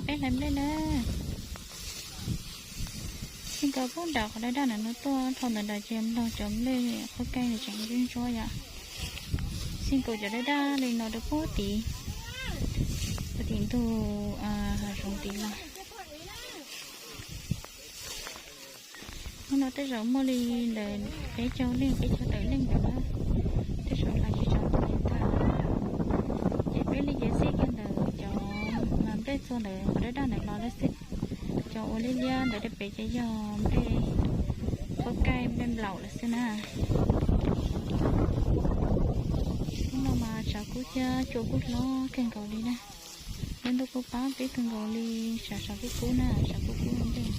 peb hlais nplej na. Txij nkaus pub nram qhov daj daj ntawm no tuaj dhau ntawm nram ces nploog cov nplej qhuab kaij ntawd tseem ntsuab ntsuab yom. Txij nkaus cov daj daj li no rau pub tid, pub tim ntug hav zoov tid los. Hnub no tej zaum muaj li ntawm peb caug leej peb caug tawm leej ntawd na, tej zaum hlais tsis tsaus ntuj li ntag. Ces peb li ces txij kiag ntawm cov mas nplej txua ntawm qhov daj daj ntawm los lawm xwb. Cov ua liab liab ntawd rau pem ces yog nplej qhuab kaij nplej nplaum lawm xwb na. Hnub no mas tshav kub thiab cua kub hlob kawg nkaus li na. Lub ntuj kuj pab peb kawg nkaus li, tshav tshav kub kub na, tshav kub kub ua ntej.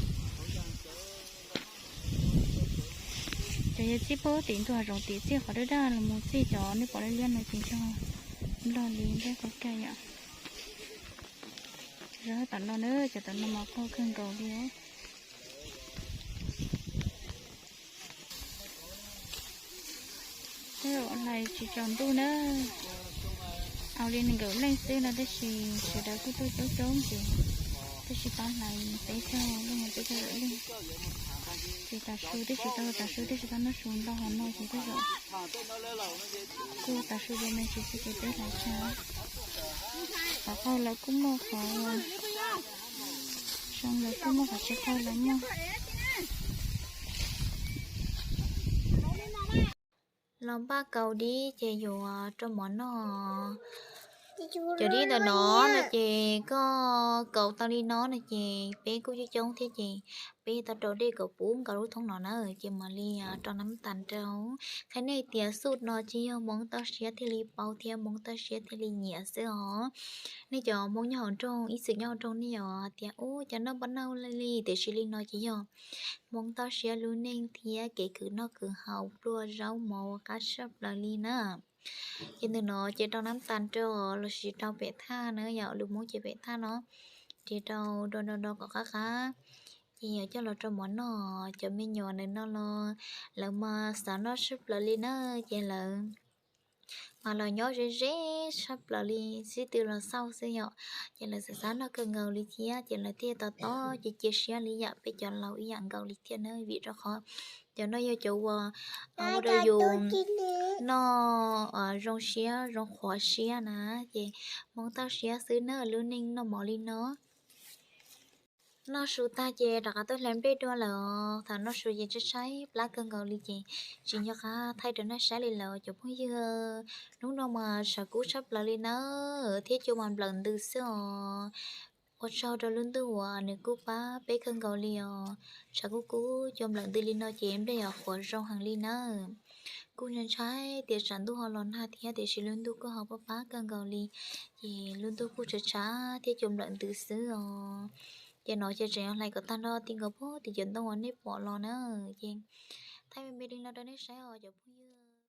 Cov yog txij pub tim ntug hav zoov tim txij qhov daj daj los mus txij cov nej pom liab liab no ces yog nplog li nplej qhuab kaij yom. Zog tom no na, cov tom no mas qaug kawg nkaus li os. Tej zaum hlais tsis tsaus ntuj na. Au li nees nkaum leej xwb no tab sis sawv daws kuj tuaj coob coob ces tab sis pab hlais peb caug leej peb caug tawm leej. Ces tav su tib si tau, tav su tib si tau noj su ntau hov no ces tej zaum kuj tav su zoo me ntsis xwb ces peb hlais tshaj. Qhov qaug lawv kuj muaj qhov, zoo lawv kuj muaj qhov tsis qaug lawv muaj. Los npaj kaus dib ces yuav rau mov noj. Cov dib ntawm no no ces koj kaus tau li no no ces peb kuj coob coob thiab ces peb tau rau dej kom puv nkaus lub thoob no na ces mam li rau nab tas rau. Qhia nej tias xuj no tsis yog Hmoob toj siab thiaj li paub thiab Hmoob toj siab thiaj li nyiam xwb os. Nej cov Hmoob nyob hauv nroog ib txwm nyob hauv nroog nej yog tias ub cov noj pab noj li li tiam sis li no ces yog Hmoob toj siab lub neej thiab kev khwv noj khwv haus pluaj zaub mov ua qab tshaj plaws li na. Ces ntawm no ces rau nab tas rau lossis rau pem thaj na yom, lus Hmoob ces pem thaj no. Ces rau do do do kom qab qab ces yog coj los rau mov noj. Cov me nyuam ntawm no los lawv mas xav noj tshaj plaws li na, ces lawv mas los nyob ze ze tshaj plaws li, txij twg los xauj xwb yom. Ces lawv xav xav noj kawg nkaus li thiab ces lawv thiaj tos tob cia cia siab li yam peb cov laus ib yam nkaus li thiab na, vim rau qhov cov no yog cov uas ua rau yus noj zoo siab zoo qhuav siab na. Ces Hmoob toj siab xwb na, lub neej noj mov li no. Noj su tag ces rov qab tuaj hlais nplej dua lawm. Thaum noj su ces tshaib tshaib plab kawg nkaus li ces tsis nco qab thaij rau nej saib li lawm cov phooj ywg. Hnub no mas tshav kub tshaj plaws li na, thiab cua mas nplawm ntws xwb os. Ua tsaug rau lub ntuj uas nws kuj pab peb kawg nkaus li os. Tshav kub kub cua nplawm ntws li no ces nplej yuav qhuav zoo heev li na. Kuj ntshai ntshai tias tsam ntuj ho los nag thiab tiam sis lub ntuj kuj ho pab pab kawg nkaus li. Ces lub ntuj kuj tshav tshav thiab cua nplawm ntws xwb os. Ces no ces tseem yuav hlais kom tag nrho ti nkaus puag tim cov ntoo uas nej pom los na. Ces thaij me me li no rau nej saib os cov phooj ywg.